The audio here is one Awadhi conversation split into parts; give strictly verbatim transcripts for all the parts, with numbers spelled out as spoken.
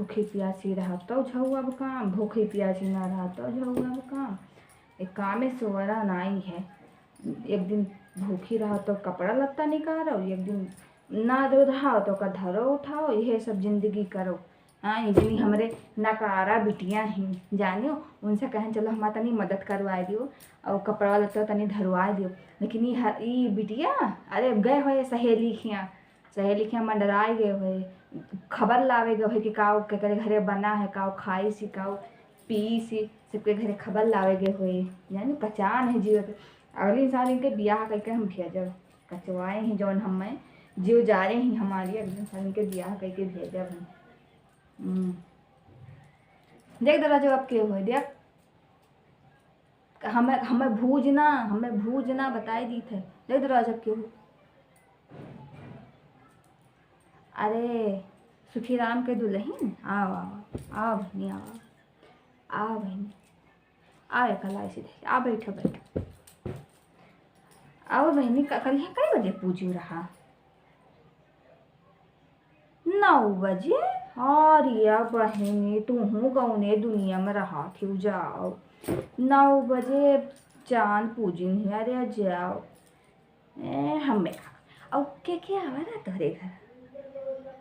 भूखी पियासी रहा तो झउआ अब काम, भूखी पियासी ना रहा तो झउआ अब काम। एक कामे सोवरा नाई है। एक दिन भूखी रहा तो कपड़ा लत्ता निकारो, एक दिन ना दो रहा तो का धरो उठाओ, यह सब जिंदगी करो। हाँ, इतनी हमरे नकारा बिटिया ही, जानियो, उनसे कहें, "चलो, हमार तनी मदद करवाए दियो और कपड़ा लत्ता तनी धरवाए दियो।" लेकिन ई हर, ई बिटिया, अरे, गए होए सहेली खिया, सहेली खिया मंडराए गए होए, खबर लावे गए होए कि काऊ केकरे घरे बना है, काऊ खाई सी, काऊ पी सी, सबके घरे खबर लावे गए होए। जानियो, कचान है जीव के। अगले साल इनके बियाह करके हम भेजब, कचवाए हैं जौन हमें, जीव जा रहे हैं हमारी, अगले साल इनके बियाह करके भेजब हम। हम्म। देख दरवाजा अब के हुए, देख। हमें, हमें भूज ना, हमें भूज ना बताई दी थे। देख दरवाजा अब के हुए। अरे, सुखीराम के दुलहिन, आव, आव, आव बहिनी, आव। आव बहिनी, आव एक लाई से देख, आ बैठो, बैठो। आव बहिनी, का, कल यहाँ कई बजे पूजू रहा? नौ बजे? अरे बहिनी, तुहूँ कौने दुनिया में रहा थी, जाओ। नौ बजे चांद पूजिन है, अरे जाओ। ए, हमें का? और के के आवा रहा तोहरे घर?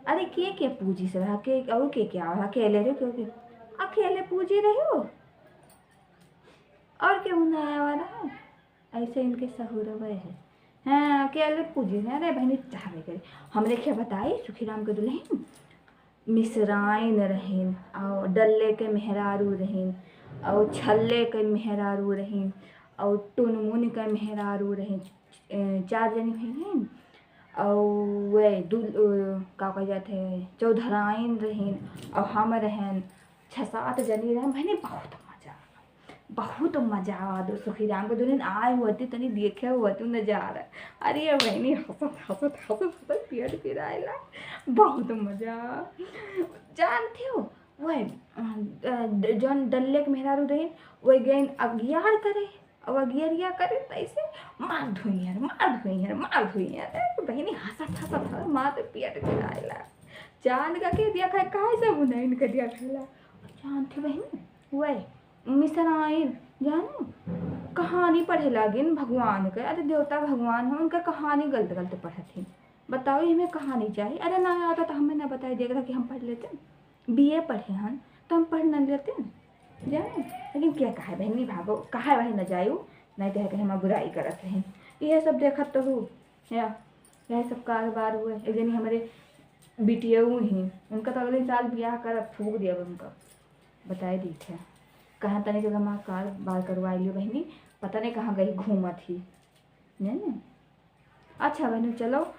अरे के के पूजी से रहा, के, और के के आवा रहा? अकेले रहे, के, के? अकेले पूजी रहे हो? और केहू ना आवा रहा? ऐसे इनके सहूरवे है। हाँ, अकेले पूजी है। अरे बहिनी, चाहबे करे। हमरे क्या बताई, सुखीराम के दुलहिन मिसराइन रहिन, और डल्ले के मेहरारू रहिन, और छल्ले के मेहरारू रहिन, और टुनमुन के मेहरारू रहिन। ए, चार जनी भई रहिन, और वे दु-, अ, का कह जात है, चौधराइन रहिन, और हम रहन, छह सात जनी रहन। बहिनी, बहुत मजा आवा, बहुत मजा आवा। दो सुखीराम के दुलहिन आए होती, तनी देखे होती नजारा। अरे बहिनी, हंसत, हंसत, हंसत, हंसत पेट पिराइला। बहुत मजा आवा। जानते हो, वह, अ, द-, जौन डल्ले के मेहरारू रहिन, वह गइन अगियार करे। अब अगियरिया करे तैसे, "मार धोइहर, मार धोइहर, मार धोइहर।" अरे बहिनी, हंसत, हंसत, हंसत, मार तो पेट पिराइला। चांद का के दिया खाए, काहे से बुनाइन के दिया खाइला। चांद थी बहिनी, वह मिसराइन, जानू, कहानी पढ़े लागिन भगवान के। अरे देवता भगवान है, उनका कहानी गलत गलत पढ़त ही। बताओ, इमे कहानी चाही? अरे ना आता तो हमें ना बताई देख रहा कि हम पढ़ लेते। बीए पढ़े हन तो हम पढ़ न लेते, जाने। लेकिन क्या कहे बहनी भागो, कहे वही न जायू, नहीं तो है कि हम बुराई करत रही। यह सब देखत तो हूँ, या यह सब कारोबार हुए। एक जनी हमारे बिटियऊ ही, उनका तो अगले साल बियाह कर फूक दिया उनका, बताए दी थे। कहाँ तनी जगह माँ कारोबार करवा लियो बहनी, पता नहीं कहाँ गई घूमत ही, जाने। अच्छा बहनों, चलो,